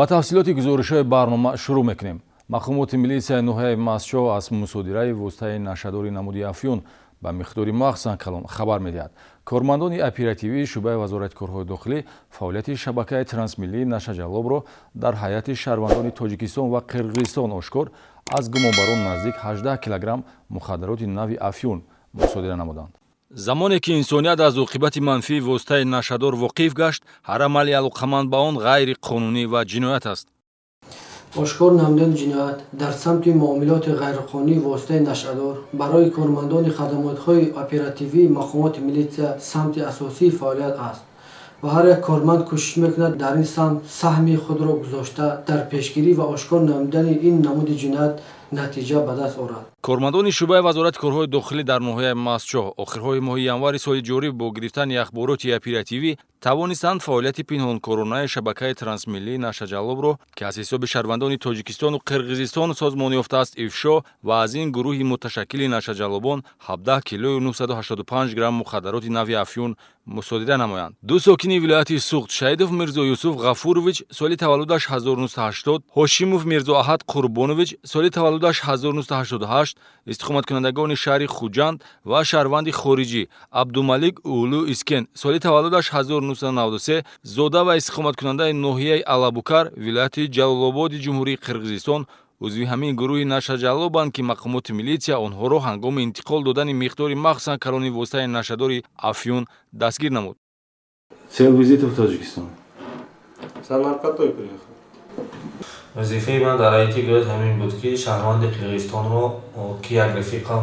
Ба тафсилоти гузоришҳои барнома шурӯъ мекунем. Мақомоти милитсияи ноҳияи Мастчоҳ аз мусодираи воситаи нашъадори намуди афюн ба миқдори махсусан калон хабар медиҳад. Кормандони оперативии шӯъбаи Вазорати корҳои дохилӣ фаъолияти шабакаи трансмиллии нашъаҷаллобро дар ҳайати шаҳрвандони Тоҷикистон ва Қирғизистон ошкор, аз гумонбарон наздик 18 килограмм мухаддароти нави афюн мусодира намуданд. Замоне ки инсоният аз оқибати манфии воситаи нашъадор воқиф гашт, ҳар амали алоқаманд ба он ғайриқонунӣ ва ҷиноят аст. Ошкор намудани ҷиноят дар самти муомилоти ғайриқонунии воситаи нашъадор барои кормандони хадамотҳои оперативии мақомоти милитсия самти асосии фаъолият аст ва ҳар як корманд кӯшиш мекунад, дар ин самт саҳми худро гузошта, дар пешгирӣ ва ошкор намудани ин намуди ҷиноят натиҷа ба даст орад. Кормандони шӯъбаи Вазорати корҳои дохилӣ дар ноҳияи Мастчоҳ охирҳои моҳи январи соли ҷорӣ бо гирифтани ахбороти оперативӣ тавонистанд фаъолияти пинҳонкоронаи шабакаи трансмиллии нашъаҷаллобро, ки аз ҳисоби шаҳрвандони Тоҷикистону Қирғизистон созмон ёфтааст, ифшо ва аз ин гурӯҳи муташаккили нашъаҷаллобон 17 килою 985 грамм мухаддароти нави афюн мусодира намоянд. Ду сокини вилояти Суғд, Шаҳидов Мирзоюсуф Ғафурович, соли таваллудаш 1980, Ҳошимов Мирзоаҳад Қурбонович, соли таваллудаш 1988, истиқоматкунандагони шаҳри Хуҷанд, ва шаҳрванди хориҷӣ Абдумалик Улу Искен, соли таваллудаш 1993, зода ва истиқоматкунандаи ноҳияи Алабукар, вилояти Ҷалолободи Ҷумҳурии Қирғизистон, узви ҳамин гурӯҳи нашъаҷаллобанд, ки мақомоти милитсия онҳоро ҳангоми интиқол додани миқдори махсусан калони воситаи нашъадори афюн дастгир намуд. Цель визита в Таджикистан? За наркотой приехал. Вазифаи ман дар айти гӯяд ҳамин буд, ки шаҳрванди Қирғизистонро, ки як рафиқам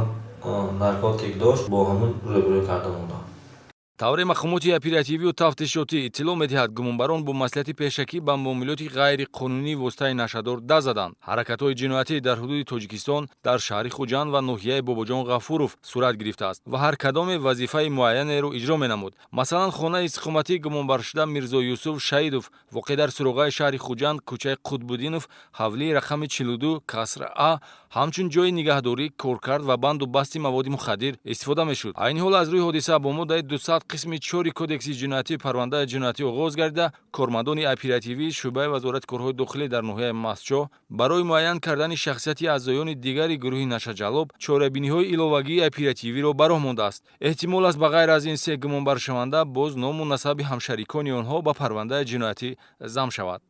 наркотик дошт, бо ҳамун рӯбарӯ карда мондам. Тавре мақомоти оперативию тафтишотӣ иттилоъ медиҳад, гумонбарон бо маслиҳати пешакӣ ба муомилоти ғайриқонунии воситаи нашъадор даст заданд. Ҳаракатҳои ҷиноятӣ дар ҳудуди Тоҷикистон, дар шаҳри Хуҷанд ва ноҳияи Бобоҷон Ғафуров сурат гирифтааст ва ҳар кадоме вазифаи муайянеро иҷро менамуд. Масалан, хонаи истиқоматии гумонбаршуда Мирзо Юсуф Шаҳидов, воқеъ дар суроғаи шаҳри Хуҷанд, кӯчаи Қутбуддинов, ҳавлии рақами 42, каср А, ҳамчун ҷои нигаҳдорӣ, коркард ва банду басти маводи мухаддир истифода мешуд. Айни ҳол аз рӯи ҳодиса бо моддаи 200 қисми 4 Кодекси ҷиноятӣ парвандаи ҷиноятӣ оғоз гардида, кормандони оперативии шӯъбаи Вазорати корҳои дохилӣ дар ноҳияи Мастчоҳ барои муайян кардани шахсияти аъзоёни дигари гурӯҳи нашъаҷаллоб чорабиниҳои иловагии оперативиро ба роҳ мондааст. Эҳтимол аст, ба ғайр аз ин се гумонбаршаванда боз ному насаби ҳамшарикони онҳо ба парвандаи ҷиноятӣ зам шавад.